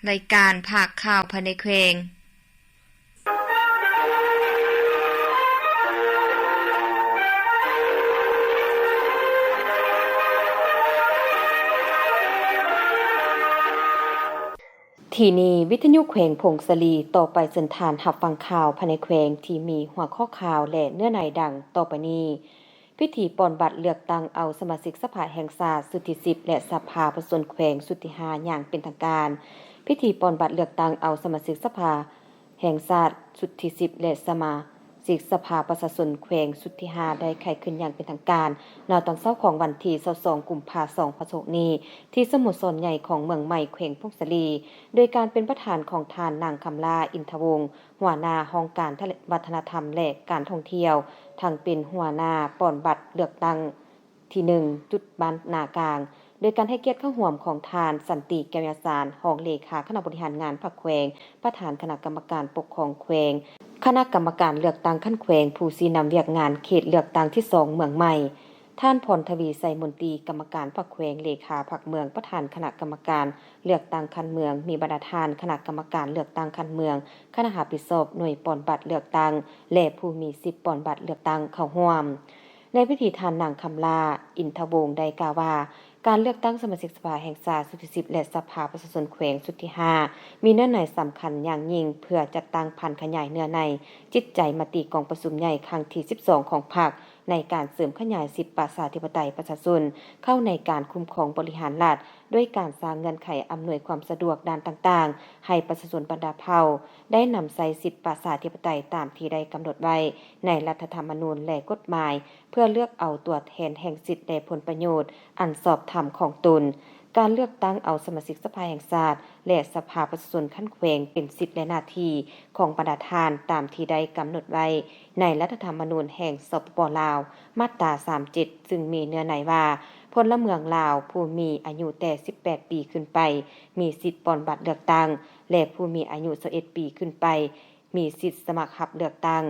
ລາຍການພາກຂ່າວພາຍໃນແຂວງ. ທີ່ນີ້ ວິທະຍຸແຂວງຜົ້ງສາລີ. ຕໍ່ໄປເຊີນທ່ານຮັບຟັງຂ່າວພາຍໃນແຂວງທີ່ມີຫົວຂໍ້ຂ່າວ ແລະ ເນື້ອໃນດັ່ງຕໍ່ໄປນີ້. ພິທີປ່ອນບັດເລືອກຕັ້ງເອົາສະມາຊິກສະພາແຫ່ງຊາດຊຸດທີສິບ ແລະ ສະພາປະຊາຊົນແຂວງຊຸດທີຫ້າຢ່າງເປັນທາງການ. ພິທີປ່ອນບັດເລືອກຕັ້ງເອົາສະມາຊິກສະພາແຫ່ງຊາດຊຸດທີສິບ ແລະ ສະມາຊິກສະພາປະຊາຊົນແຂວງຊຸດທີຫ້າ ໄດ້ໄຂຂຶ້ນຢ່າງເປັນທາງການ ໃນຕອນເຊົ້າຂອງວັນທີຊາວສອງ ກຸມພາ ສອງພັນຊາວຫົກນີ້ ທີ່ສະໂມສອນໃຫຍ່ຂອງເມືອງໃໝ່ ແຂວງຜົ້ງສາລີ ໂດຍການເປັນປະທານຂອງທ່ານ ນາງ ຄຳຫຼ້າ ອິນທະວົງ ຫົວໜ້າຫ້ອງການວັດທະນະທຳ ແລະ ການທ່ອງທ່ຽວ, ທັງເປັນຫົວໜ້າປ່ອນບັດເລືອກຕັ້ງທີໜຶ່ງ ຈຸດບ້ານນາກາງ, ໂດຍການໃຫ້ກຽດເຂົ້າຮ່ວມຂອງທ່ານ ສັນຕິ ແກ້ວຍາສານ ຮອງເລຂາຄະນະບໍລິຫານງານພັກແຂວງ, ປະທານຄະນະກຳມະການປົກຄອງແຂວງ, ຄະນະກຳມະການເລືອກຕັ້ງຂັ້ນແຂວງ, ຜູ້ຊີ້ນຳວຽກງານເຂດເລືອກຕັ້ງທີສອງເມືອງໃໝ່, ທ່ານ ພອນທະວີ ໄຊມົນຕີ ກຳມະການພັກແຂວງ, ເລຂາພັກເມືອງ, ປະທານຄະນະກຳມະການເລືອກຕັ້ງຂັ້ນເມືອງ, ມີບັນດາທ່ານຄະນະກຳມະການເລືອກຕັ້ງຂັ້ນເມືອງ, ຄະນະຮັບຜິດຊອບໜ່ວຍປ່ອນບັດເລືອກຕັ້ງ ແລະ ຜູ້ມີສິດປ່ອນບັດເລືອກຕັ້ງເຂົ້າຮ່ວມ. ໃນພິທີ ທ່ານ ນາງ ຄຳຫຼ້າ ອິນທະວົງ ໄດ້ກ່າວວ່າ ການເລືອກຕັ້ງສະມາຊິກສະພາແຫ່ງຊາດຊຸດທີສິບ ແລະ ສະພາປະຊາຊົນແຂວງຊຸດທີຫ້າ ມີເນື້ອໃນສຳຄັນຢ່າງຍິ່ງ ເພື່ອຈັດຕັ້ງຜັນຂະຫຍາຍເນື້ອໃນຈິດໃຈມະຕິກອງປະຊຸມໃຫຍ່ຄັ້ງທີສິບສອງຂອງພັກ ໃນການເສີມຂະຫຍາຍສິດປະຊາທິປະໄຕປະຊາຊົນເຂົ້າໃນການຄຸ້ມຄອງບໍລິຫານລັດ ດ້ວຍການສ້າງເງື່ອນໄຂອຳນວຍຄວາມສະດວກດ້ານຕ່າງໆ ໃຫ້ປະຊາຊົນບັນດາເຜົ່າໄດ້ນຳໃຊ້ສິດປະຊາທິປະໄຕຕາມທີ່ໄດ້ກຳນົດໄວ້ໃນລັດຖະທຳມະນູນ ແລະ ກົດໝາຍ ເພື່ອເລືອກເອົາຕົວແທນແຫ່ງສິດ ແລະ ຜົນປະໂຫຍດອັນຊອບທຳຂອງຕົນ. ການເລືອກຕັ້ງເອົາສະມາຊິກສະພາແຫ່ງຊາດ ແລະ ສະພາປະຊາຊົນຂັ້ນແຂວງເປັນສິດ ແລະ ໜ້າທີ່ຂອງບັນດາທ່ານ ຕາມທີ່ໄດ້ກຳນົດໄວ້ໃນລັດຖະທຳມະນູນແຫ່ງ ສປປ ລາວ ມາດຕາສາມເຈັດ ຊຶ່ງມີເນື້ອໃນວ່າ ພົນລະເມືອງລາວຜູ້ມີອາຍຸແຕ່ສິບແປດປີຂຶ້ນໄປ ມີສິດປ່ອນບັດເລືອກຕັ້ງ ແລະ ຜູ້ມີອາຍຸຊາວເອັດປີຂຶ້ນໄປ ມີສິດສະໝັກຮັບເລືອກຕັ້ງ.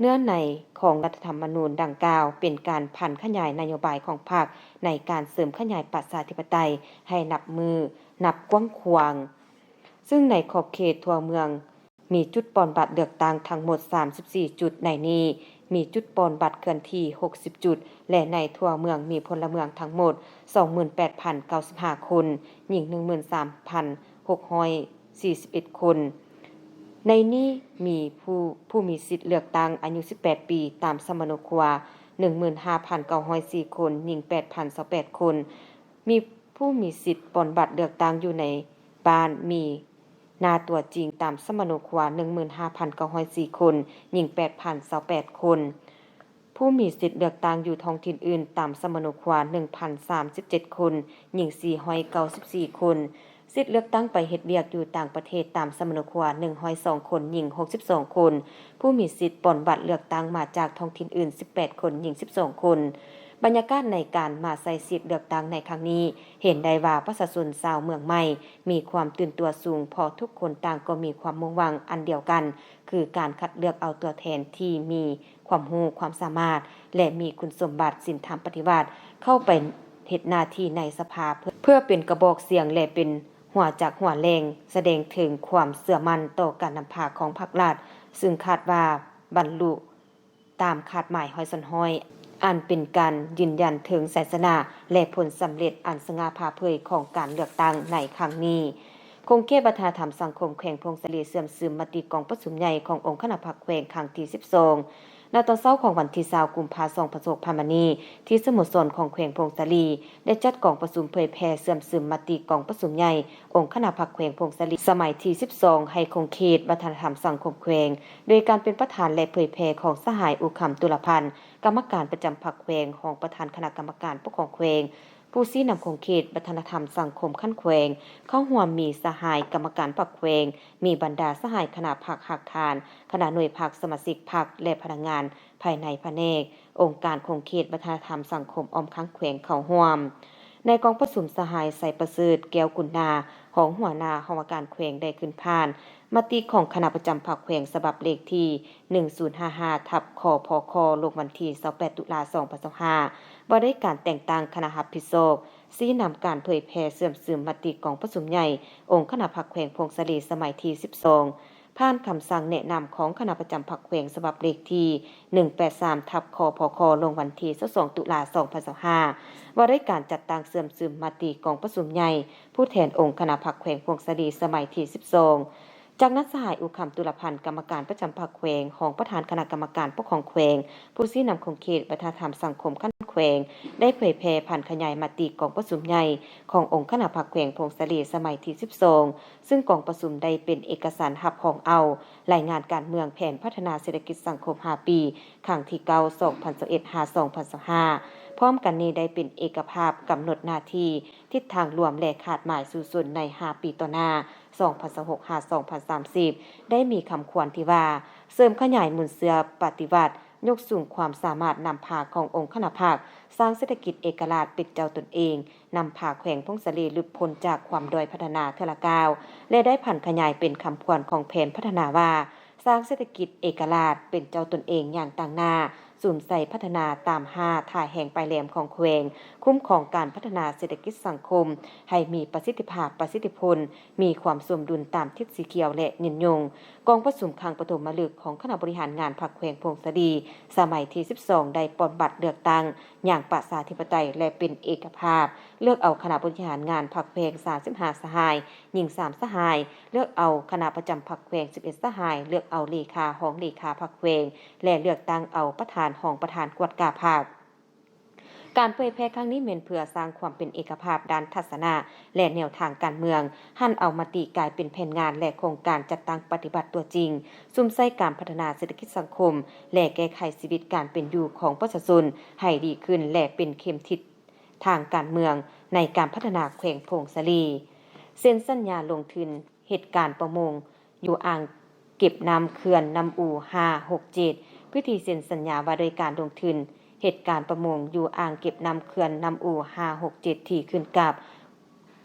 ເນື້ອໃນຂອງລັດຖະທຳມະນູນດັ່ງກ່າວ ເປັນການຜັນຂະຫຍາຍນະໂຍບາຍຂອງພັກ ໃນການເສີມຂະຫຍາຍປະຊາທິປະໄຕໃຫ້ນັບມື້ນັບກວ້າງຂວາງ, ຊຶ່ງໃນຂອບເຂດທົ່ວເມືອງ ມີຈຸດປ່ອນບັດເລືອກຕັ້ງທັງໝົດສາມສິບສີ່ຈຸດ, ໃນນີ້ມີຈຸດປ່ອນບັດເຄື່ອນທີ່ຫົກສິບຈຸດ ແລະ ໃນທົ່ວເມືອງມີພົນລະເມືອງທັງໝົດສອງໝື່ນແປດພັນເກົ້າສິບຫ້າຄົນ, ຍິງໜຶ່ງໝື່ນສາມພັນຫົກຮ້ອຍສີ່ສິບເອັດຄົນ. ໃນນີ້ມີຜູ້ ຜູ້ມີສິດເລືອກຕັ້ງອາຍຸສິບແປດປີຕາມສຳມະໂນຄົວໜຶ່ງໝື່ນຫ້າພັນເກົ້າຮ້ອຍສີ່ຄົນ, ຍິງແປດພັນຊາວແປດຄົນ. ມີຜູ້ມີສິດປ່ອນບັດເລືອກຕັ້ງຢູ່ໃນບ້ານມີ ໜ້າຕົວຈິງຕາມສຳມະໂນຄົວໜຶ່ງໝື່ນຫ້າພັນເກົ້າຮ້ອຍສີ່ຄົນ, ຍິງແປດພັນຊາວແປດຄົນ. ຜູ້ມີສິດເລືອກຕັ້ງຢູ່ທ້ອງຖິ່ນອື່ນຕາມສຳມະໂນຄົວໜຶ່ງພັນສາມສິບເຈັດຄົນ, ຍິງສີ່ຮ້ອຍເກົ້າສິບສີ່ຄົນ. ສິດເລືອກຕັ້ງໄປເຮັດວຽກຢູ່ຕ່າງປະເທດຕາມສຳມະໂນຄົວໜຶ່ງຮ້ອຍສອງຄົນ, ຍິງຫົກສິບສອງຄົນ. ຜູ້ມີສິດປ່ອນບັດເລືອກຕັ້ງມາຈາກທ້ອງຖິ່ນອື່ນສິບແປດຄົນ, ຍິງສິບສອງຄົນ. ບັນຍາກາດໃນການມາໃຊ້ສິດເລືອກຕັ້ງໃນຄັ້ງນີ້ ເຫັນໄດ້ວ່າປະຊາຊົນຊາວເມືອງໃໝ່ ມີຄວາມຕື່ນຕົວສູງ ເພາະທຸກຄົນຕ່າງກໍມີຄວາມມຸ່ງຫວັງອັນດຽວກັນ ຄືການຄັດເລືອກເອົາຕົວແທນທີ່ມີຄວາມຮູ້ຄວາມສາມາດ ແລະ ມີຄຸນສົມບັດສິນທຳປະຕິວັດ ເຂົ້າໄປເຮັດໜ້າທີ່ໃນສະພາ ເພື່ອ ເພື່ອເປັນກະບອກສຽງ ແລະ ເປັນຫົວຈັກຫົວແຫຼ່ງ ສະແດງເຖິງຄວາມເຊື່ອໝັ້ນຕໍ່ການນຳພາຂອງພັກລັດ ຊຶ່ງຄາດວ່າບັນລຸ ຕາມຄາດໝາຍຮ້ອຍສ່ວນຮ້ອຍ ອັນເປັນການຢືນຢັນເຖິງໄຊຊະນະ ແລະ ຜົນສຳເລັດອັນສະຫງ່າຜ່າເຜີຍຂອງການເລືອກຕັ້ງໃນຄັ້ງນີ້. ຂົງເຂດວັດທະນະທຳສັງຄົມແຂວງຜົ້ງສາລີ ເຊື່ອມຊຶມມະຕິກອງປະຊຸມໃຫຍ່ຂອງອົງຄະນະພັກແຂວງຄັ້ງທີສິບສອງ ໃນຕອນເຊົ້າຂອງວັນທີຊາວ ກຸມພາ ສອງພັນຊາວຫົກ ຜ່ານມານີ້ ທີ່ສະໂມສອນຂອງແຂວງຜົ້ງສາລີ ໄດ້ຈັດກອງປະຊຸມເຜີຍແຜ່ເຊື່ອມຊຶມມະຕິກອງປະຊຸມໃຫຍ່ອົງຄະນະພັກແຂວງຜົ້ງສາລີ ສະໄໝທີສິບສອງ ໃຫ້ຂົງເຂດວັດທະນະທຳສັງຄົມແຂວງ ໂດຍການເປັນປະທານ ແລະ ເຜີຍແຜ່ຂອງສະຫາຍ ອຸຄຳ ຕຸລະພັນ ກຳມະການປະຈຳພັກແຂວງ, ຮອງປະທານຄະນະກຳມະການປົກຄອງແຂວງ, ຜູ້ຊີ້ນຳຂົງເຂດວັດທະນະທຳສັງຄົມຂັ້ນແຂວງ, ເຂົ້າຮ່ວມມີສະຫາຍກຳມະການພັກແຂວງ, ມີບັນດາສະຫາຍຄະນະພັກຮາກຖານ, ຄະນະໜ່ວຍພັກ, ສະມາຊິກພັກ ແລະ ພະນັກງານພາຍໃນພະແນກ, ອົງການຂົງເຂດວັດທະນະທຳສັງຄົມອ້ອມຂ້າງແຂວງເຂົ້າຮ່ວມ. ໃນກອງປະຊຸມ ສະຫາຍ ໄຊປະເສີດ ແກ້ວກຸນນາ ຮອງຫົວໜ້າຫ້ອງວ່າການແຂວງ ໄດ້ຂຶ້ນຜ່ານມະຕິຂອງຄະນະປະຈຳພັກແຂວງ ສະບັບເລກທີ ໜຶ່ງສູນຫ້າຫ້າ ທັບ ຄພຄ ລົງວັນທີຊາວແປດ ຕຸລາ ສອງພັນຊາວຫ້າ ວ່າດ້ວຍການແຕ່ງຕັ້ງຄະນະຮັບຜິດຊອບ ຊີ້ນຳການເຜີຍແຜ່ເຊື່ອມຊຶມມະຕິກອງປະຊຸມໃຫຍ່ອົງຄະນະພັກແຂວງຜົ້ງສາລີສະໄໝທີສິບສອງ ຜ່ານຄຳສັ່ງແນະນຳຂອງຄະນະປະຈຳພັກແຂວງ ສະບັບເລກທີໜຶ່ງແປດສາມ ທັບ ຄພຄ ລົງວັນທີຊາວສອງ ຕຸລາ ສອງພັນຊາວຫ້າ ວ່າດ້ວຍການຈັດຕັ້ງເຊື່ອມຊຶມມະຕິກອງປະຊຸມໃຫຍ່ຜູ້ແທນອົງຄະນະພັກແຂວງຜົ້ງສາລີສະໄໝທີສິບສອງ. ຈາກນັ້ນ ສະຫາຍ ອຸຄຳ ຕຸລະພັນ ກຳມະການປະຈຳພັກແຂວງ, ຮອງປະທານຄະນະກຳມະການປົກຄອງແຂວງ, ຜູ້ຊີ້ນຳຂົງເຂດວັດທະນະທຳສັງຄົມຂັ້ນແຂວງ ໄດ້ເຜີຍແຜ່ຜັນຂະຫຍາຍມະຕິກອງປະຊຸມໃຫຍ່ຂອງອົງຄະນະພັກແຂວງຜົ້ງສາລີສະໄໝທີສິບສອງ ຊຶ່ງກອງປະຊຸມໄດ້ເປັນເອກະສານຮັບຮອງເອົາລາຍງານການເມືອງແຜນພັດທະນາເສດຖະກິດສັງຄົມຫ້າປີ ຄັ້ງທີເກົ້າ ສອງພັນຊາວເອັດ ຫາ ສອງພັນຊາວຫ້າ. ພ້ອມກັນນີ້ໄດ້ເປັນເອກະພາບກຳນົດໜ້າທີ່, ທິດທາງລວມ ແລະ ຄາດໝາຍສູ້ຊົນໃນຫ້າປີຕໍ່ໜ້າ ສອງພັນຊາວຫົກ ຫາ ສອງພັນສາມສິບ ໄດ້ມີຄຳຂວັນທີ່ວ່າ ເສີມຂະຫຍາຍມູນເຊື້ອປະຕິວັດ, ຍົກສູງຄວາມສາມາດນຳພາຂອງອົງຄະນະພັກ, ສ້າງເສດຖະກິດເອກະລາດເປັນເຈົ້າຕົນເອງ, ນຳພາແຂວງຜົ້ງສາລີຫຼຸດພົ້ນຈາກຄວາມດ້ອຍພັດທະນາເທື່ອລະກ້າວ ແລະ ໄດ້ຜັນຂະຫຍາຍເປັນຄຳຂວັນຂອງແຜນພັດທະນາວ່າ ສ້າງເສດຖະກິດເອກະລາດເປັນເຈົ້າຕົນເອງຢ່າງຕັ້ງໜ້າ, ສຸມໃສ່ພັດທະນາຕາມຫ້າທ່າແຮງປາຍແຫຼມຂອງແຂວງ, ຄຸ້ມຄອງການພັດທະນາເສດຖະກິດສັງຄົມໃຫ້ມີປະສິດທິພາບ, ປະສິດທິຜົນ, ມີຄວາມສົມດຸນຕາມທິດສີຂຽວ ແລະ ຍືນຍົງ. ກອງປະຊຸມຄັ້ງປະຖົມມະລຶກຂອງຄະນະບໍລິຫານງານພັກແຂວງຜົ້ງສາລີ ສະໄໝທີສິບສອງ ໄດ້ປ່ອນບັດເລືອກຕັ້ງຢ່າງປະຊາທິປະໄຕ ແລະ ເປັນເອກະພາບ, ເລືອກເອົາຄະນະບໍລິຫານງານພັກແຂວງສາມສິບຫ້າສະຫາຍ, ຍິງສາມສະຫາຍ, ເລືອກເອົາຄະນະປະຈຳພັກແຂວງສິບເອັດສະຫາຍ, ເລືອກເອົາເລຂາ, ຮອງເລຂາພັກແຂວງ ແລະ ເລືອກຕັ້ງເອົາປະທານ, ຮອງປະທານກວດກາພັກ. ການເຜີຍແຜ່ຄັ້ງນີ້ແມ່ນເພື່ອສ້າງຄວາມເປັນເອກະພາບດ້ານທັດສະນະ ແລະ ແນວທາງການເມືອງ, ຫັນເອົາມະຕິກາຍເປັນແຜນງານ ແລະ ໂຄງການຈັດຕັ້ງປະຕິບັດຕົວຈິງ, ສຸມໃສ່ການພັດທະນາເສດຖະກິດສັງຄົມ ແລະ ແກ້ໄຂຊີວິດການເປັນຢູ່ຂອງປະຊາຊົນໃຫ້ດີຂຶ້ນ ແລະ ເປັນເຂັມທິດທາງການເມືອງໃນການພັດທະນາແຂວງຜົ້ງສາລີ. ເຊັນສັນຍາລົງທຶນເຮັດການປະມົງ ຢູ່ອ່າງເກັບນ້ຳເຂື່ອນນ້ຳອູ ຫ້າ ຫົກ ເຈັດ ພິທີເຊັນສັນຍາວ່າດ້ວຍການລົງທຶນເຮັດການປະມົງຢູ່ອ່າງເກັບນ້ຳເຂື່ອນນ້ຳອູ ຫ້າ ຫົກ ເຈັດ ທີ່ຂຶ້ນກັບ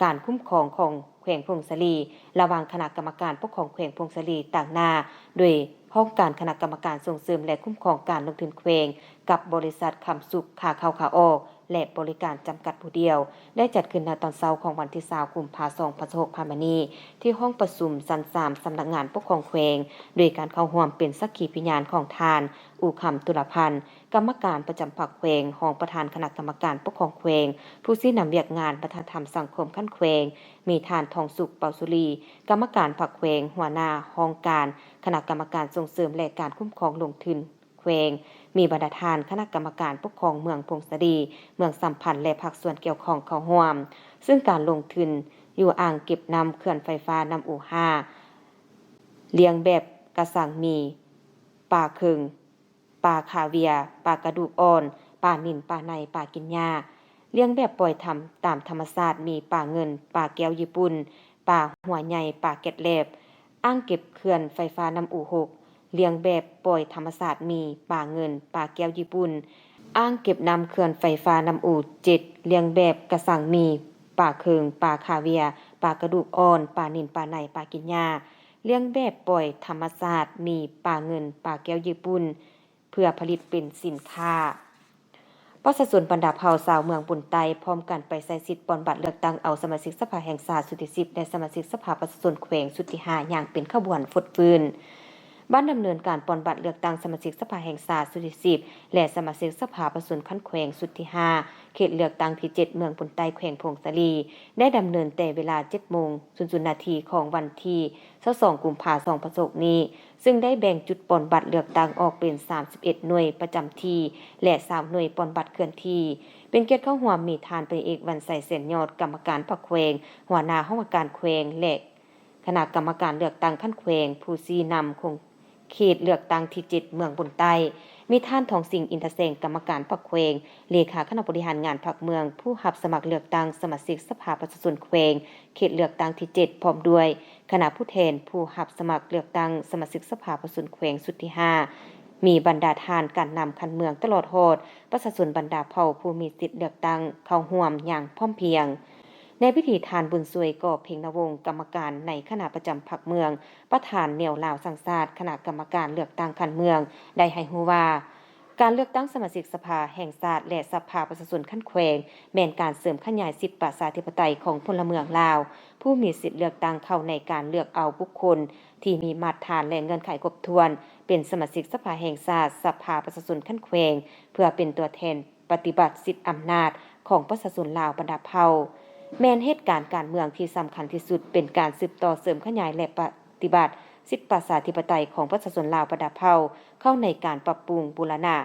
ການຄຸ້ມຄອງຂອງແຂວງຜົ້ງສາລີ ລະຫວ່າງຄະນະກຳມະການປົກຄອງແຂວງຜົ້ງສາລີ ຕາງໜ້າໂດຍຫ້ອງການຄະນະກຳມະການສົ່ງເສີມ ແລະ ຄຸ້ມຄອງການລົງທຶນແຂວງ ກັບບໍລິສັດຄຳສຸກ ຂາເຂົ້າຂາອອກ ແລະ ບໍລິການ ຈຳກັດຜູ້ດຽວ ໄດ້ຈັດຂຶ້ນໃນຕອນເຊົ້າຂອງວັນທີຊາວ ກຸມພາ ສອງພັນຊາວຫົກ ຜ່ານມານີ້ ທີ່ຫ້ອງປະຊຸມຊັ້ນສາມ ສຳນັກງານປົກຄອງແຂວງ ໂດຍການເຂົ້າຮ່ວມເປັນສັກຂີພິຍານຂອງທ່ານ ອູຄຳ ຕຸລະພັນ ກຳມະການປະຈຳພັກແຂວງ, ຮອງປະທານຄະນະກຳມະການປົກຄອງແຂວງ, ຜູ້ຊີ້ນຳວຽກງານວັດທະນະທຳສັງຄົມຂັ້ນແຂວງ, ມີທ່ານ ທອງສຸກ ເປົາສຸລີ ກຳມະການພັກແຂວງ, ຫົວໜ້າຫ້ອງການຄະນະກຳມະການສົ່ງເສີມ ແລະ ການຄຸ້ມຄອງລົງທຶນ ແຂວງ, ມີບັນດາທ່ານຄະນະກຳມະການປົກຄອງເມືອງຜົ້ງສາລີ, ເມືອງສຳພັນ ແລະ ພາກສ່ວນກ່ຽວຂ້ອງເຂົ້າຮ່ວມ. ຊຶ່ງການລົງທຶນຢູ່ອ່າງເກັບນ້ຳເຂື່ອນໄຟຟ້ານ້ຳອູ ຫ້າ ລ້ຽງແບບກະສັງໝີ່, ປາເຄິງ, ປາຄາເວຍ, ປາກະດູກອ່ອນ, ປານິນ, ປາໄນ, ປາກິນຫຍ້າ, ລ້ຽງແບບປ່ອຍທຳ ຕາມທຳມະຊາດ ມີປາເງິນ, ປາແກ້ວຍີ່ປຸ່ນ, ປາຫົວໃຫຍ່, ປາແກັດແລັບ, ອ່າງເກັບເຂື່ອນໄຟຟ້ານ້ຳອູ ຫົກ ລ້ຽງແບບປ່ອຍທຳມະຊາດ ມີປາເງິນ, ປາແກ້ວຍີ່ປຸ່ນ, ອ່າງເກັບນ້ຳເຂື່ອນໄຟຟ້ານ້ຳອູ ເຈັດ ລ້ຽງແບບກະສັງໝີ່, ປາເຄິງ, ປາຄາເວຍ, ປາກະດູກອ່ອນ, ປານິນ, ປາໄນ, ປາກິນຫຍ້າ, ລ້ຽງແບບປ່ອຍທຳມະຊາດ ມີປາເງິນ, ປາແກ້ວຍີ່ປຸ່ນ ເພື່ອຜະລິດເປັນສິນຄ້າ. ປະຊາຊົນບັນດາເຜົ່າຊາວເມືອງບຸນໃຕ້ ພ້ອມກັນໄປໃຊ້ສິດປ່ອນບັດເລືອກຕັ້ງເອົາສະມາຊິກສະພາແຫ່ງຊາດຊຸດທີສິບ ແລະ ສະມາຊິກສະພາປະຊາຊົນແຂວງຊຸດທີຫ້າ ຢ່າງເປັນຂະບວນຟົດຟື້ນ. ບັນດຳເນີນການປ່ອນບັດເລືອກຕັ້ງສະມາຊິກສະພາແຫ່ງຊາດຊຸດທີສິບ ແລະ ສະມາຊິກສະພາປະຊາຊົນຂັ້ນແຂວງຊຸດທີຫ້າ ເຂດເລືອກຕັ້ງທີເຈັດ ເມືອງບຸນໃຕ້ ແຂວງຜົ້ງສາລີ ໄດ້ດຳເນີນແຕ່ເວລາເຈັດໂມງສູນນາທີຂອງວັນທີຊາວສອງ ກຸມພາ ສອງພັນຊາວຫົກນີ້ ຊຶ່ງໄດ້ແບ່ງຈຸດປ່ອນບັດເລືອກຕັ້ງອອກເປັນສາມສິບເອັດໜ່ວຍປະຈຳທີ່ ແລະ ຊາວໜ່ວຍປ່ອນບັດເຄື່ອນທີ່. ເປັນກຽດເຂົ້າຮ່ວມມີທ່ານ ພົນເອກ ວັນໄຊ ແສນຍອດ ກຳມະການພັກແຂວງ, ຫົວໜ້າຫ້ອງວ່າການແຂວງ ແລະ ຄະນະກຳມະການເລືອກຕັ້ງຂັ້ນແຂວງ, ຜູ້ຊີ້ນຳຂົງເຂດເລືອກຕັ້ງທີເຈັດ ເມືອງບຸນໃຕ້, ມີທ່ານ ທອງສິງ ອິນທະແສງ ກຳມະການພັກແຂວງ, ເລຂາຄະນະບໍລິຫານງານພັກເມືອງ, ຜູ້ຮັບສະໝັກເລືອກຕັ້ງສະມາຊິກສະພາປະຊາຊົນແຂວງ ເຂດເລືອກຕັ້ງທີເຈັດ ພ້ອມດ້ວຍຄະນະຜູ້ແທນຜູ້ຮັບສະໝັກເລືອກຕັ້ງສະມາຊິກສະພາປະຊາຊົນແຂວງຊຸດທີຫ້າ ມີບັນດາທ່ານການນຳຂັ້ນເມືອງ ຕະຫຼອດຮອດປະຊາຊົນບັນດາເຜົ່າຜູ້ມີສິດເລືອກຕັ້ງເຂົ້າຮ່ວມຢ່າງພ້ອມພຽງ. ໃນພິທີ ທ່ານ ບຸນຊ່ວຍ ກໍເພັງນະວົງ ກຳມະການໃນຄະນະປະຈຳພັກເມືອງ ປະທານແນວລາວສ້າງຊາດ ຄະນະກຳມະການເລືອກຕັ້ງຂັ້ນເມືອງ ໄດ້ໃຫ້ຮູ້ວ່າ ການເລືອກຕັ້ງສະມາຊິກສະພາແຫ່ງຊາດ ແລະ ສະພາປະຊາຊົນຂັ້ນແຂວງ ແມ່ນການເສີມຂະຫຍາຍສິດປະຊາທິປະໄຕຂອງພົນລະເມືອງລາວ ຜູ້ມີສິດເລືອກຕັ້ງເຂົ້າໃນການເລືອກເອົາບຸກຄົນທີ່ມີມາດຖານ ແລະ ເງື່ອນໄຂຄົບຖ້ວນ ເປັນສະມາຊິກສະພາແຫ່ງຊາດ, ສະພາປະຊາຊົນຂັ້ນແຂວງ ເພື່ອເປັນຕົວແທນປະຕິບັດສິດອຳນາດຂອງປະຊາຊົນລາວບັນດາເຜົ່າ ແມ່ນເຫດການການເມືອງທີ່ສຳຄັນທີ່ສຸດ ເປັນການສືບຕໍ່ເສີມຂະຫຍາຍ ແລະ ປະຕິບັດສິດປະຊາທິປະໄຕຂອງປະຊາຊົນລາວບັນດາເຜົ່າ ເຂົ້າໃນການປັບປຸງບູລະນະ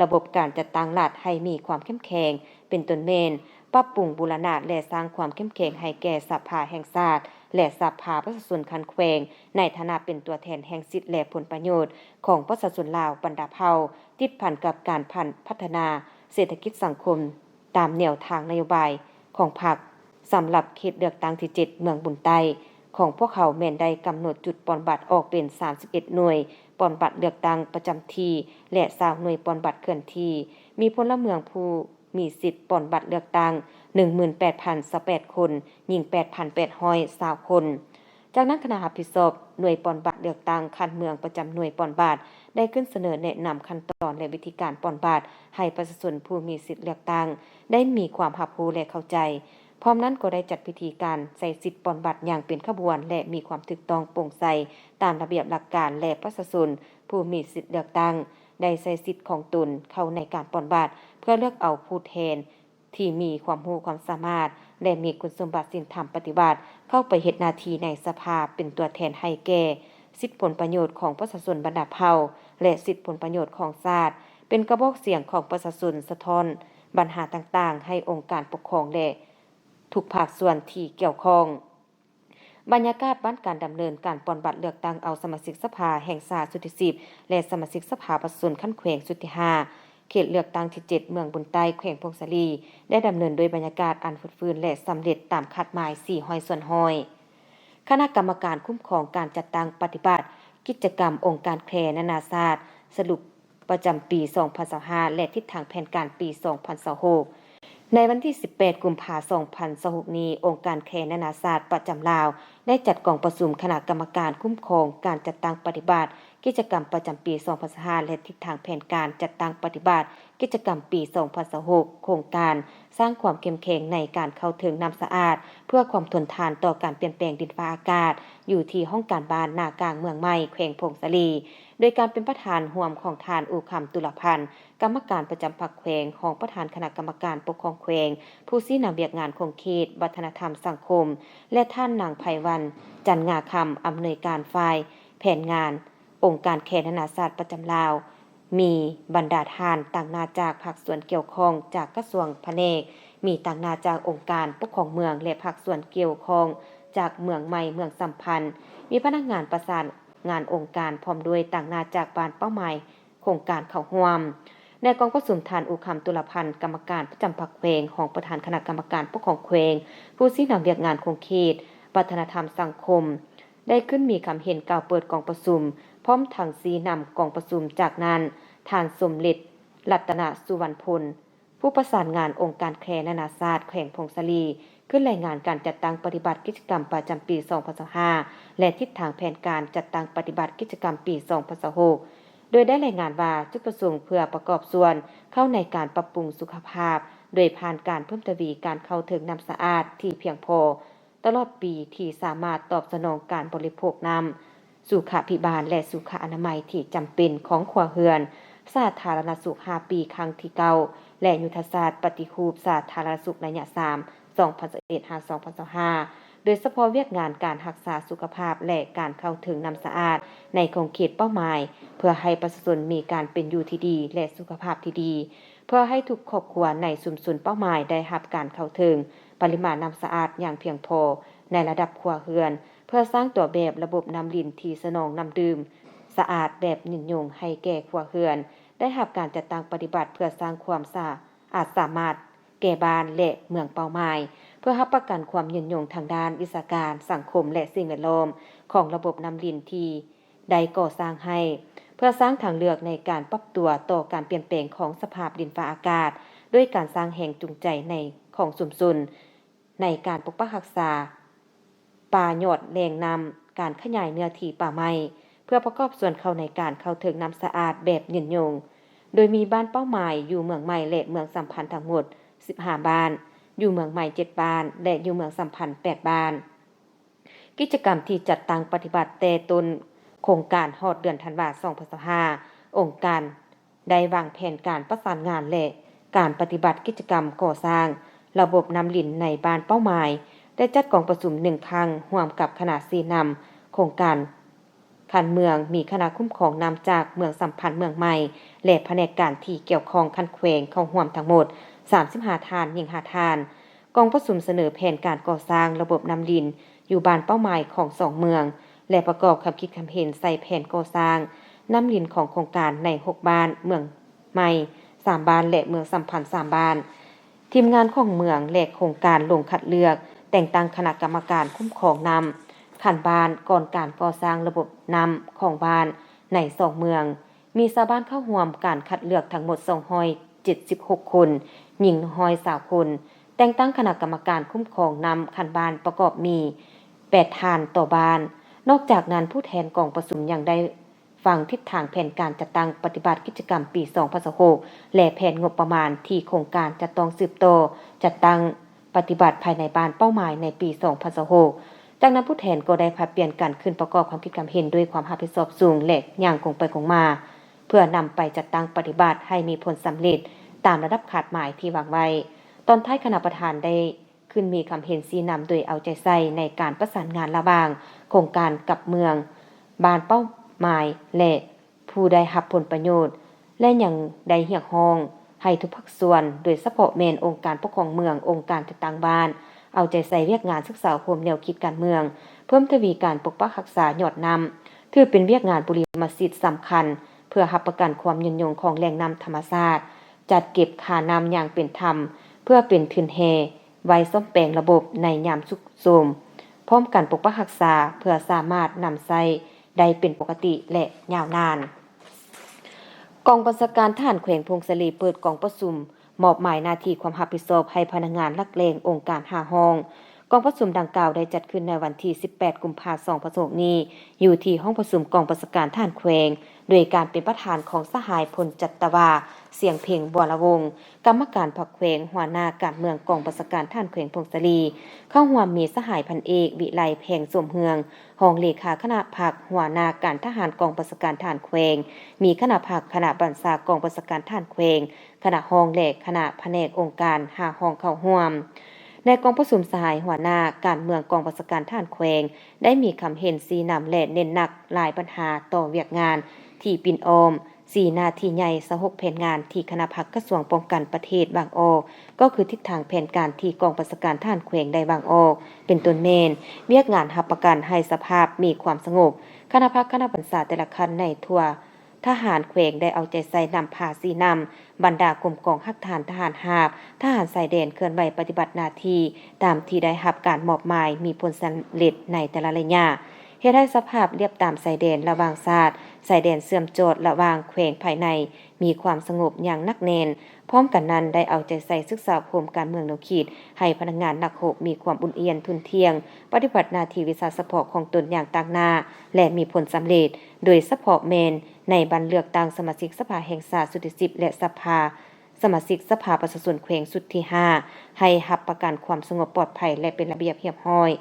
ລະບົບການຈັດຕັ້ງລັດໃຫ້ມີຄວາມເຂັ້ມແຂງ ເປັນຕົ້ນແມ່ນ ປັບປຸງບູລະນະ ແລະ ສ້າງຄວາມເຂັ້ມແຂງໃຫ້ແກ່ສະພາແຫ່ງຊາດ ແລະ ສະພາປະຊາຊົນຂັ້ນແຂວງ ໃນຖານະເປັນຕົວແທນແຫ່ງສິດ ແລະ ຜົນປະໂຫຍດຂອງປະຊາຊົນລາວບັນດາເຜົ່າ ຕິດພັນກັບການພັນ ພັດທະນາເສດຖະກິດສັງຄົມ ຕາມແນວທາງນະໂຍບາຍຂອງພັກ. ສຳລັບເຂດເລືອກຕັ້ງທີເຈັດ ເມືອງບຸນໃຕ້ ຂອງພວກເຮົາແມ່ນໄດ້ກຳນົດຈຸດປ່ອນບັດອອກເປັນສາມສິບເອັດໜ່ວຍປ່ອນບັດເລືອກຕັ້ງປະຈຳທີ່ ແລະ ຊາວໜ່ວຍປ່ອນບັດເຄື່ອນທີ່, ມີພົນລະເມືອງຜູ້ມີສິດປ່ອນບັດເລືອກຕັ້ງ ໜຶ່ງໝື່ນແປດພັນຊາວແປດຄົນ, ຍິງ ແປດພັນແປດຮ້ອຍຊາວຄົນ. ຈາກນັ້ນ, ຄະນະຮັບຜິດຊອບໜ່ວຍປ່ອນບັດເລືອກຕັ້ງຂັ້ນເມືອງປະຈຳໜ່ວຍປ່ອນບັດ ໄດ້ຂຶ້ນສະເໜີແນະນຳຂັ້ນຕອນ ແລະ ວິທີການປ່ອນບັດ ໃຫ້ປະຊາຊົນຜູ້ມີສິດເລືອກຕັ້ງໄດ້ມີຄວາມຮັບຮູ້ ແລະ ເຂົ້າໃຈ. ພ້ອມນັ້ນກໍໄດ້ຈັດພິທີການໃຊ້ສິດປ່ອນບັດຢ່າງເປັນຂະບວນ ແລະ ມີຄວາມຖືກຕ້ອງໂປ່ງໃສຕາມລະບຽບຫຼັກການ ແລະ ປະຊາຊົນຜູ້ມີສິດເລືອກຕັ້ງໄດ້ໃຊ້ສິດຂອງຕົນເຂົ້າໃນການປ່ອນບັດ ເພື່ອເລືອກເອົາຜູ້ແທນ ທີ່ມີຄວາມຮູ້ຄວາມສາມາດ ແລະ ມີຄຸນສົມບັດສິນທຳປະຕິວັດ ເຂົ້າໄປເຮັດໜ້າທີ່ໃນສະພາ ເປັນຕົວແທນໃຫ້ແກ່ສິດຜົນປະໂຫຍດຂອງປະຊາຊົນບັນດາເຜົ່າ ແລະ ສິດຜົນປະໂຫຍດຂອງຊາດ, ເປັນກະບອກສຽງຂອງປະຊາຊົນ, ສະທ້ອນບັນຫາຕ່າງໆໃຫ້ອົງການປົກຄອງ ແລະ ທຸກພາກສ່ວນທີ່ກ່ຽວຂ້ອງ. ບັນຍາກາດບ້ານການດຳເນີນການປ່ອນບັດເລືອກຕັ້ງເອົາສະມາຊິກສະພາແຫ່ງຊາດຊຸດທີສິບ ແລະ ສະມາຊິກສະພາປະຊາຊົນຂັ້ນແຂວງຊຸດທີຫ້າ ເຂດເລືອກຕັ້ງທີເຈັດ ເມືອງບຸນໃຕ້ ແຂວງຜົ້ງສາລີ ໄດ້ດຳເນີນດ້ວຍບັນຍາກາດອັນຟົດຟື້ນ ແລະ ສຳເລັດຕາມຄາດໝາຍສີ່ຮ້ອຍສ່ວນຮ້ອຍ. ຄະນະກຳມະການຄຸ້ມຄອງການຈັດຕັ້ງປະຕິບັດກິດຈະກຳອົງການແຄນານາຊາດ ສະຫຼຸບ ປະຈຳປີສອງພັນຊາວຫ້າ ແລະ ທິດທາງແຜນການປີສອງພັນຊາວຫົກ. ໃນວັນທີສິບແປດ ກຸມພາ ສອງພັນຊາວຫົກນີ້, ອົງການແຄນານາຊາດປະຈຳລາວ ໄດ້ຈັດກອງປະຊຸມຄະນະກຳມະການຄຸ້ມຄອງການຈັດຕັ້ງປະຕິບັດກິດຈະກຳປະຈຳປີສອງພັນຊາວຫ້າ ແລະ ທິດທາງແຜນການຈັດຕັ້ງປະຕິບັດກິດຈະກຳປີສອງພັນຊາວຫົກ ໂຄງການສ້າງຄວາມເຂັ້ມແຂງໃນການເຂົ້າເຖິງນ້ຳສະອາດ ເພື່ອຄວາມທົນທານຕໍ່ການປ່ຽນແປງດິນຟ້າອາກາດ ຢູ່ທີ່ຫ້ອງການບ້ານນາກາງເມືອງໃໝ່ ແຂວງຜົ້ງສາລີ. ໂດຍການເປັນປະທານຮ່ວມຂອງທ່ານ ອູຄຳ ຕຸລະພັນ ກຳມະການປະຈຳພັກແຂວງ, ຮອງປະທານຄະນະກຳມະການປົກຄອງແຂວງ, ຜູ້ຊີ້ນຳວຽກງານຂົງເຂດ, ວັດທະນະທຳສັງຄົມ ແລະ ທ່ານນາງ ໄພວັນ ຈັນງາຄຳ ອຳນວຍການຝ່າຍແຜນງານອົງການແຄນານາຊາດປະຈຳລາວ, ມີບັນດາທ່ານຕາງໜ້າຈາກພາກສ່ວນກ່ຽວຂ້ອງຈາກກະຊວງພະແນກ, ມີຕາງໜ້າຈາກອົງການປົກຄອງເມືອງ ແລະ ພາກສ່ວນກ່ຽວຂ້ອງຈາກເມືອງໃໝ່, ເມືອງສຳພັນ, ມີພະນັກງານປະສານ ງານອົງການ ພ້ອມດ້ວຍຕາງໜ້າຈາກບ້ານເປົ້າໝາຍໂຄງການເຂົ້າຮ່ວມ. ໃນກອງປະຊຸມ, ທ່ານ ອູຄຳ ຕຸລະພັນ ກຳມະການປະຈຳພັກແຂວງ, ຮອງປະທານຄະນະກຳມະການປົກຄອງແຂວງ, ຜູ້ຊີ້ນຳວຽກງານຂົງເຂດ, ວັດທະນະທຳສັງຄົມ ໄດ້ຂຶ້ນມີຄຳເຫັນກ່າວເປີດກອງປະຊຸມ, ພ້ອມທັງຊີ້ນຳກອງປະຊຸມ. ຈາກນັ້ນ, ທ່ານ ສົມເລັດ ລັດຕະນະສຸວັນພົນ ຜູ້ປະສານງານອົງການແຄນານາຊາດແຂວງຜົ້ງສາລີ ຂຶ້ນລາຍງານການຈັດຕັ້ງປະຕິບັດກິດຈະກຳປະຈຳປີສອງພັນຊາວຫ້າ ແລະ ທິດທາງແຜນການຈັດຕັ້ງປະຕິບັດກິດຈະກຳປີສອງພັນຊາວຫົກ ໂດຍໄດ້ລາຍງານວ່າ ຈຸດປະສົງເພື່ອປະກອບສ່ວນເຂົ້າໃນການປັບປຸງສຸຂະພາບ ໂດຍຜ່ານການເພີ່ມທະວີການເຂົ້າເຖິງນ້ຳສະອາດທີ່ພຽງພໍຕະຫຼອດປີ ທີ່ສາມາດຕອບສະໜອງການບໍລິໂພກນ້ຳ ສຸຂະພິບານ ແລະ ສຸຂະອະນາໄມທີ່ຈຳເປັນຂອງຄົວເຮືອນ, ສາທາລະນະສຸກຫ້າປີຄັ້ງທີເກົ້າ ແລະ ຍຸດທະສາດປະຕິຮູບສາທາລະນະສຸກໄລຍະສາມ ສອງພັນຊາວເອັດ ຫາ ສອງພັນຊາວຫ້າ ໂດຍສະເພາະວຽກງານການຮັກສາສຸຂະພາບ ແລະ ການເຂົ້າເຖິງນ້ຳສະອາດໃນຂົງເຂດເປົ້າໝາຍ ເພື່ອໃຫ້ປະຊາຊົນມີການເປັນຢູ່ທີ່ດີ ແລະ ສຸຂະພາບທີ່ດີ, ເພື່ອໃຫ້ທຸກຄອບຄົວໃນຊຸມຊົນເປົ້າໝາຍໄດ້ຮັບການເຂົ້າເຖິງປະລິມານນ້ຳສະອາດຢ່າງພຽງພໍໃນລະດັບຄົວເຮືອນ, ເພື່ອສ້າງຕົວແບບລະບົບນ້ຳລິນທີ່ສະໜອງນ້ຳດື່ມສະອາດແບບຍືນຍົງໃຫ້ແກ່ຄົວເຮືອນ, ໄດ້ຮັບການຈັດຕັ້ງປະຕິບັດເພື່ອສ້າງຄວາມສະອາດສາມາດແກ່ບ້ານ ແລະ ເມືອງເປົ້າໝາຍ, ເພື່ອຮັບປະກັນຄວາມຍືນຍົງທາງດ້ານວິຊາການ, ສັງຄົມ ແລະ ສິ່ງແວດລ້ອມຂອງລະບົບນ້ຳລິນທີ່ໄດ້ກໍ່ສ້າງໃຫ້, ເພື່ອສ້າງທາງເລືອກໃນການປັບຕົວຕໍ່ການປ່ຽນແປງຂອງສະພາບດິນຟ້າອາກາດ, ດ້ວຍການສ້າງແຮງຈູງໃຈໃນຂອງຊຸມຊົນ ໃນການປົກປັກຮັກສາປ່າຍອດແຫຼ່ງນ້ຳ, ການຂະຫຍາຍເນື້ອທີ່ປ່າໄມ້ ເພື່ອປະກອບສ່ວນເຂົ້າໃນການເຂົ້າເຖິງນ້ຳສະອາດແບບຍືນຍົງ, ໂດຍມີບ້ານເປົ້າໝາຍຢູ່ເມືອງໃໝ່ ແລະ ເມືອງສຳພັນທັງໝົດສິບຫ້າບ້ານ, ຢູ່ເມືອງໃໝ່ເຈັດບ້ານ ແລະ ຢູ່ເມືອງສຳພັນແປດບ້ານ. ກິດຈະກຳທີ່ຈັດຕັ້ງປະຕິບັດແຕ່ຕົ້ນໂຄງການຮອດເດືອນທັນວາ ສອງພັນຊາວຫ້າ, ອົງການໄດ້ວາງແຜນການປະສານງານ ແລະ ການປະຕິບັດກິດຈະກຳກໍ່ສ້າງລະບົບນ້ຳລິນໃນບ້ານເປົ້າໝາຍ ໄດ້ຈັດກອງປະຊຸມໜຶ່ງຄັ້ງ ຮ່ວມກັບຄະນະຊີ້ນຳໂຄງການຂັ້ນເມືອງ, ມີຄະນະຄຸ້ມຄອງນ້ຳຈາກເມືອງສຳພັນເມືອງໃໝ່ ແລະ ພະແນກການທີ່ກ່ຽວຂ້ອງຂັ້ນແຂວງເຂົ້າຮ່ວມທັງໝົດສາມສິບຫ້າທ່ານ, ຍິງຫ້າທ່ານ. ກອງປະຊຸມສະເໜີແຜນການກໍ່ສ້າງລະບົບນ້ຳລິນຢູ່ບ້ານເປົ້າໝາຍຂອງສອງເມືອງ ແລະ ປະກອບຄຳຄິດຄຳເຫັນໃສ່ແຜນກໍ່ສ້າງນ້ຳລິນຂອງໂຄງການໃນຫົກບ້ານ, ເມືອງໃໝ່ສາມບ້ານ ແລະ ເມືອງສຳພັນສາມບ້ານ. ທີມງານຂອງເມືອງ ແລະ ໂຄງການລົງຄັດເລືອກແຕ່ງຕັ້ງຄະນະກຳມະການຄຸ້ມຄອງນ້ຳຂັ້ນບ້ານ ກ່ອນການກໍ່ສ້າງລະບົບນ້ຳຂອງບ້ານໃນສອງເມືອງ. ມີຊາວບ້ານເຂົ້າຮ່ວມການຄັດເລືອກທັງໝົດສອງຮ້ອຍເຈັດສິບຫົກຄົນ, ຍິງໜຶ່ງຮ້ອຍຊາວຄົນ. ແຕ່ງຕັ້ງຄະນະກຳມະການຄຸ້ມຄອງນ້ຳຂັ້ນບ້ານປະກອບມີແປດທ່ານຕໍ່ບ້ານ. ນອກຈາກນັ້ນ, ຜູ້ແທນກອງປະຊຸມຍັງໄດ້ຟັງທິດທາງແຜນການຈັດຕັ້ງປະຕິບັດກິດຈະກຳປີສອງພັນຊາວຫົກ ແລະ ແຜນງົບປະມານທີ່ໂຄງການຈະຕ້ອງສືບຕໍ່ຈັດຕັ້ງ ປະຕິບັດພາຍໃນບ້ານເປົ້າໝາຍໃນປີສອງພັນຊາວຫົກ. ຈາກນັ້ນຜູ້ແທນກໍໄດ້ຜັດປ່ຽນກັນຂຶ້ນປະກອບຄວາມຄິດຄວາມເຫັນດ້ວຍຄວາມຮັບຜິດຊອບສູງ ແລະ ຢ່າງກົງໄປກົງມາ ເພື່ອນຳໄປຈັດຕັ້ງປະຕິບັດໃຫ້ມີຜົນສຳເລັດຕາມລະດັບຄາດໝາຍທີ່ວາງໄວ້. ຕອນທ້າຍຄະນະປະທານໄດ້ຂຶ້ນມີຄຳເຫັນຊີ້ນຳໂດຍເອົາໃຈໃສ່ໃນການປະສານງານລະຫວ່າງໂຄງການກັບເມືອງ, ບ້ານເປົ້າໝາຍ ແລະ ຜູ້ໄດ້ຮັບຜົນປະໂຫຍດ ແລະ ຍັງໄດ້ຮຽກຮ້ອງໃຫ້ທຸກພາກສ່ວນ, ໂດຍສະເພາະແມ່ນອົງການປົກຄອງເມືອງ, ອົງການຈັດຕັ້ງບ້ານ, ເອົາໃຈໃສ່ວຽກງານສຶກສາອົບຮົມແນວຄິດການເມືອງ, ເພີ່ມທະວີການປົກປັກຮັກສາຍອດນ້ຳ, ຖືເປັນວຽກງານບຸລິມະສິດສຳຄັນ ເພື່ອຮັບປະກັນຄວາມຍືນຍົງຂອງແຫຼ່ງນ້ຳທຳມະຊາດ, ຈັດເກັບຄ່ານ້ຳຢ່າງເປັນທຳ ເພື່ອເປັນທຶນແຮ່ໄວ້ສ້ອມແປງລະບົບໃນຍາມຊຸກໂຊມ, ພ້ອມກັນປົກປັກຮັກສາ ເພື່ອສາມາດນຳໃຊ້ ໄດ້ເປັນປົກກະຕິ ແລະ ຍາວນານ. ກອງບັນຊາການທະຫານແຂວງຜົ້ງສາລີເປີດກອງປະຊຸມມອບໝາຍໜ້າທີ່ຄວາມຮັບຜິດຊອບໃຫ້ພະນັກງານຫຼັກແຫຼ່ງອົງການຫ້າຫ້ອງ. ກອງປະຊຸມດັ່ງກ່າວໄດ້ຈັດຂຶ້ນໃນວັນທີສິບແປດ ກຸມພາ ສອງພັນຊາວຫົກນີ້ ຢູ່ທີ່ຫ້ອງປະຊຸມກອງບັນຊາການທະຫານແຂວງ ໂດຍການເປັນປະທານຂອງສະຫາຍ ພົນຈັດຕະວາ ສຽງເພັງ ບົວລະວົງ ກຳມະການພັກແຂວງ, ຫົວໜ້າການເມືອງກອງບັນຊາການທະຫານແຂວງຜົ້ງສາລີ. ເຂົ້າຮ່ວມມີສະຫາຍ ພັນເອກ ວິໄລ ແພງສົມເຮືອງ ຮອງເລຂາຄະນະພັກ, ຫົວໜ້າການທະຫານກອງບັນຊາການທະຫານແຂວງ, ມີຄະນະພັກ, ຄະນະບັນຊາກອງບັນຊາການທະຫານແຂວງ, ຄະນະຮອງ ແລະ ຄະນະພະແນກອົງການຫ້າຫ້ອງເຂົ້າຮ່ວມ. ໃນກອງປະຊຸມ, ສະຫາຍຫົວໜ້າການເມືອງກອງບັນຊາການທະຫານແຂວງ ໄດ້ມີຄຳເຫັນຊີ້ນຳ ແລະ ເນັ້ນໜັກຫຼາຍບັນຫາຕໍ່ວຽກງານທີ່ປິ່ນອ້ອມ ສີ່ໜ້າທີ່ໃຫຍ່, ຊາວຫົກແຜນງານທີ່ຄະນະພັກກະຊວງປ້ອງກັນປະເທດວາງອອກ, ກໍຄືທິດທາງແຜນການທີ່ກອງບັນຊາການທະຫານແຂວງໄດ້ວາງອອກ, ເປັນຕົ້ນແມ່ນ ວຽກງານຮັບປະກັນໃຫ້ສະພາບມີຄວາມສະຫງົບ. ຄະນະພັກ, ຄະນະບັນຊາແຕ່ລະຂັ້ນໃນທົ່ວທະຫານແຂວງໄດ້ເອົາໃຈໃສ່ນຳພາຊີ້ນຳບັນດາກົມກອງຮາກຖານທະຫານຮາບ, ທະຫານຊາຍແດນເຄື່ອນໄຫວປະຕິບັດໜ້າທີ່ຕາມທີ່ໄດ້ຮັບການມອບໝາຍ ມີຜົນສຳເລັດໃນແຕ່ລະໄລຍະ. ເຮັດໃຫ້ສະພາບລຽບຕາມຊາຍແດນລະຫວ່າງຊາດ, ຊາຍແດນເຊື່ອມຈອດລະຫວ່າງແຂວງພາຍໃນມີຄວາມສະຫງົບຢ່າງໜັກແໜ້ນ. ພ້ອມກັນນັ້ນ, ໄດ້ເອົາໃຈໃສ່ສຶກສາອົບຮົມການເມືອງແນວຄິດ ໃຫ້ພະນັກງານນັກຮົບມີຄວາມອຸ່ນອຽນທຸ່ນທ່ຽງ, ປະຕິບັດໜ້າທີ່ວິຊາສະເພາະຂອງຕົນຢ່າງຕາງໜ້າ ແລະ ມີຜົນສຳເລັດ, ໂດຍສະເພາະແມ່ນໃນບັດເລືອກຕັ້ງສະມາຊິກສະພາແຫ່ງຊາດຊຸດທີສິບ ແລະ ສະພາ ສະມາຊິກສະພາປະຊາຊົນແຂວງຊຸດທີຫ້າ ໃຫ້ຮັບປະກັນຄວາມສະຫງົບປອດໄພ ແລະ ເປັນລະບຽບຮຽບຮ້ອຍ.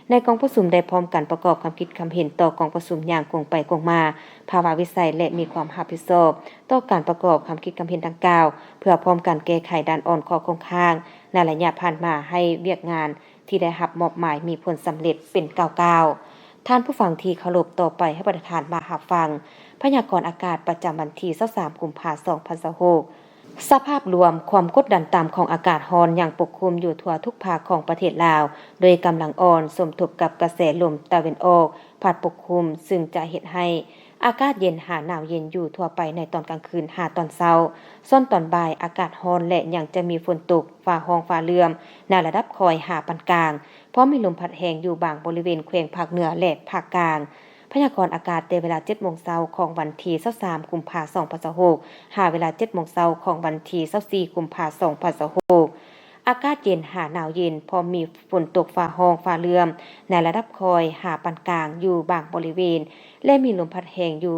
ໃນກອງປະຊຸມໄດ້ພ້ອມກັນປະກອບຄຳຄິດຄຳເຫັນຕໍ່ກອງປະຊຸມຢ່າງກົງໄປກົງມາ, ພາວະວິໄສ ແລະ ມີຄວາມຮັບຜິດຊອບຕໍ່ການປະກອບຄຳຄິດຄຳເຫັນດັ່ງກ່າວ, ເພື່ອພ້ອມກັນແກ້ໄຂດ້ານອ່ອນຂໍ້ຄົງຄ້າງໃນໄລຍະຜ່ານມາ ໃຫ້ວຽກງານທີ່ໄດ້ຮັບມອບໝາຍມີຜົນສຳເລັດເປັນກ້າວໆ. ທ່ານຜູ້ຟັງທີ່ເຄົາລົບ, ຕໍ່ໄປໃຫ້ບັນດາທ່ານມາຮັບຟັງພະຍາກອນອາກາດປະຈຳວັນທີຊາວສາມ ກຸມພາ ສອງພັນຊາວຫົກ. ສະພາບລວມ, ຄວາມກົດດັນຕ່ຳຂອງອາກາດຮ້ອນຍັງປົກຄຸມຢູ່ທົ່ວທຸກພາກຂອງປະເທດລາວ ໂດຍກຳລັງອ່ອນ ສົມທົບກັບກະແສລົມຕາເວັນອອກພັດປົກຄຸມ, ຊຶ່ງຈະເຮັດໃຫ້ອາກາດເຢັນຫາໜາວເຢັນຢູ່ທົ່ວໄປໃນຕອນກາງຄືນຫາຕອນເຊົ້າ. ສ່ວນຕອນບ່າຍອາກາດຮ້ອນ ແລະ ຍັງຈະມີຝົນຕົກ, ຟ້າຮ້ອງ, ຟ້າເຫຼື້ອມໃນລະດັບຄ່ອຍຫາປານກາງ, ພ້ອມມີລົມພັດແຮງຢູ່ບາງບໍລິເວນແຂວງພາກເໜືອ ແລະ ພາກກາງ. ພະຍາກອນອາກາດແຕ່ເວລາເຈັດໂມງເຊົ້າຂອງວັນທີຊາວສາມ ກຸມພາ ສອງພັນຊາວຫົກ ຫາເວລາເຈັດໂມງເຊົ້າຂອງວັນທີຊາວສີ່ ກຸມພາ ສອງພັນຊາວຫົກ. ອາກາດເຢັນຫາໜາວເຢັນ, ພ້ອມມີຝົນຕົກ, ຟ້າຮ້ອງ, ຟ້າເຫຼື້ອມໃນລະດັບຄ່ອຍຫາປານກາງຢູ່ບາງບໍລິເວນ ແລະ ມີລົມພັດແຮງຢູ່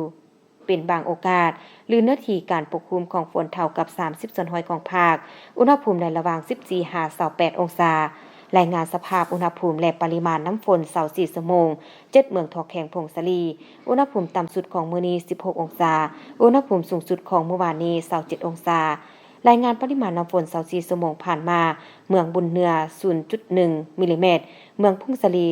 ເປັນບາງໂອກາດ. ຫຼືເນື້ອທີ່ການປົກຄຸມຂອງຝົນເທົ່າກັບສາມສິບສ່ວນຮ້ອຍຂອງພາກ, ອຸນຫະພູມໃນລະຫວ່າງສິບສີ່ຫາຊາວແປດອົງສາ. ລາຍງານສະພາບອຸນຫະພູມ ແລະ ປະລິມານນ້ຳຝົນຊາວສີ່ຊົ່ວໂມງ, ເຈັດ ເມືອງທໍ່ແຂງ ຜົ້ງສາລີ, ອຸນຫະພູມຕ່ຳສຸດຂອງມື້ນີ້ສິບຫົກອົງສາ, ອຸນຫະພູມສູງສຸດຂອງມື້ວານນີ້ຊາວເຈັດອົງສາ. ລາຍງານປະລິມານນ້ຳຝົນຊາວສີ່ຊົ່ວໂມງຜ່ານມາ, ເມືອງບຸນເໜືອ ສູນຈຸດໜຶ່ງມິລລີແມັດ, ເມືອງຜົ້ງສາລີ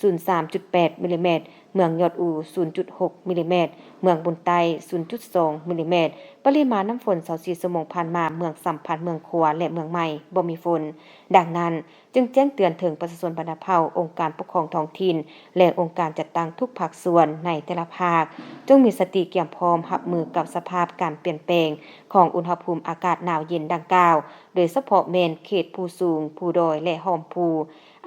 ສູນສາມຈຸດແປດມິລລີແມັດ, ເມືອງຍອດອູ ສູນຈຸດຫົກມິລລີແມັດ, ເມືອງບຸນໃຕ້ ສູນຈຸດສອງມິລລີແມັດ. ປະລິມານນ້ຳຝົນຊາວສີ່ຊົ່ວໂມງຜ່ານມາ, ເມືອງສຳພັນ, ເມືອງຂວາ ແລະ ເມືອງໃໝ່ ບໍ່ມີຝົນ. ດັ່ງນັ້ນ, ຈຶ່ງແຈ້ງເຕືອນເຖິງປະຊາຊົນບັນດາເຜົ່າ, ອົງການປົກຄອງທ້ອງຖິ່ນ ແລະ ອົງການຈັດຕັ້ງທຸກພາກສ່ວນໃນແຕ່ລະພາກ, ຈົ່ງມີສະຕິກຽມພ້ອມຮັບມືກັບສະພາບການປ່ຽນແປງຂອງອຸນຫະພູມອາກາດໜາວເຢັນດັ່ງກ່າວ, ໂດຍສະເພາະແມ່ນເຂດພູສູງ, ພູດອຍ ແລະ ຮ່ອມພູ.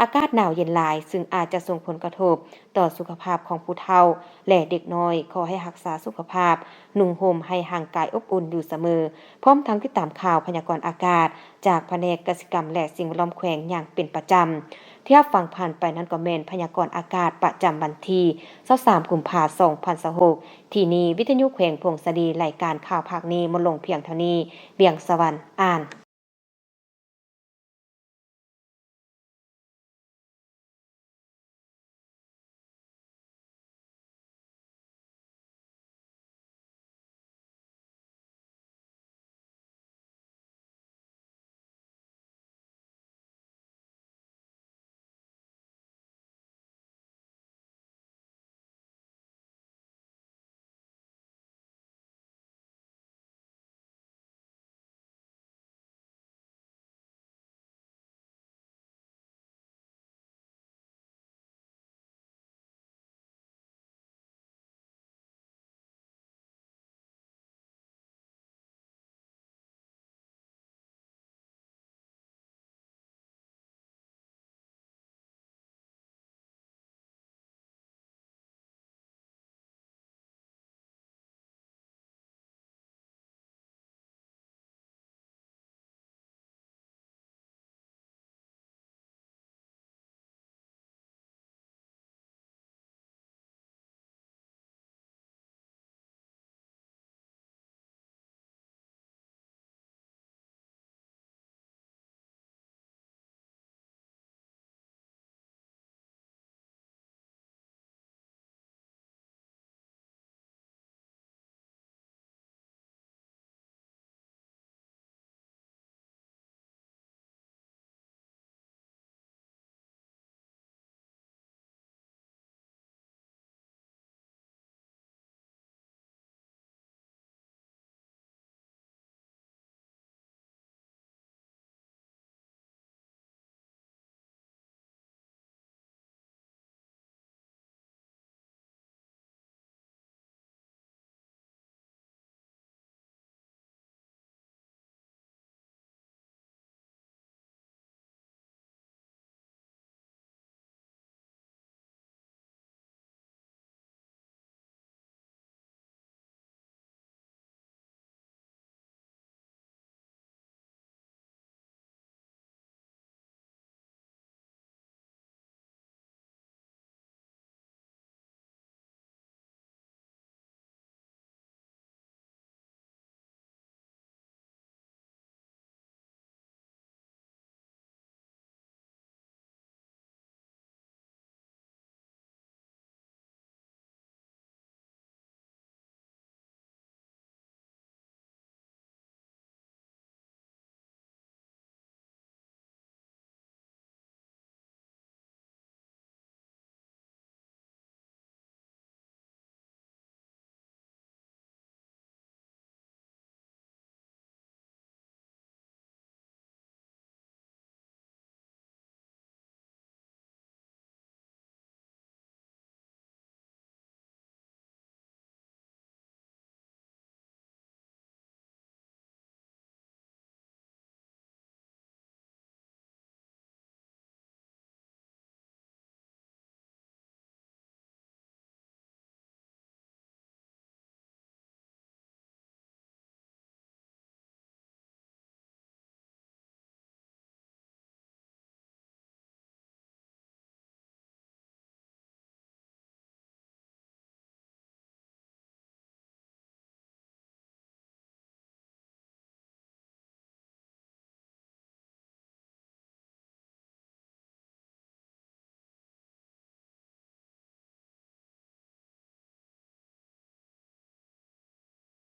ອາກາດໜາວເຢັນຫຼາຍ, ຊຶ່ງອາດຈະສົ່ງຜົນກະທົບຕໍ່ສຸຂະພາບຂອງຜູ້ເຖົ້າ ແລະ ເດັກນ້ອຍ. ຂໍໃຫ້ຮັກສາສຸຂະພາບ, ນຸ່ງຫົ່ມໃຫ້ຮ່າງກາຍອົບອຸ່ນຢູ່ສະເໝີ, ພ້ອມທັງຕິດຕາມຂ່າວພະຍາກອນອາກາດຈາກພະແນກກະສິກຳ ແລະ ສິ່ງແວດລ້ອມແຂວງຢ່າງເປັນປະຈຳ. ທີ່ຮັບຟັງຜ່ານໄປນັ້ນກໍແມ່ນພະຍາກອນອາກາດປະຈຳວັນທີຊາວສາມ ກຸມພາ ສອງພັນຊາວຫົກ. ທີ່ນີ້ ວິທະຍຸແຂວງຜົ້ງສາລີ, ລາຍການຂ່າວພາກນີ້ໝົດລົງພຽງເທົ່ານີ້. ວຽງສະຫວັນ ອ່ານ.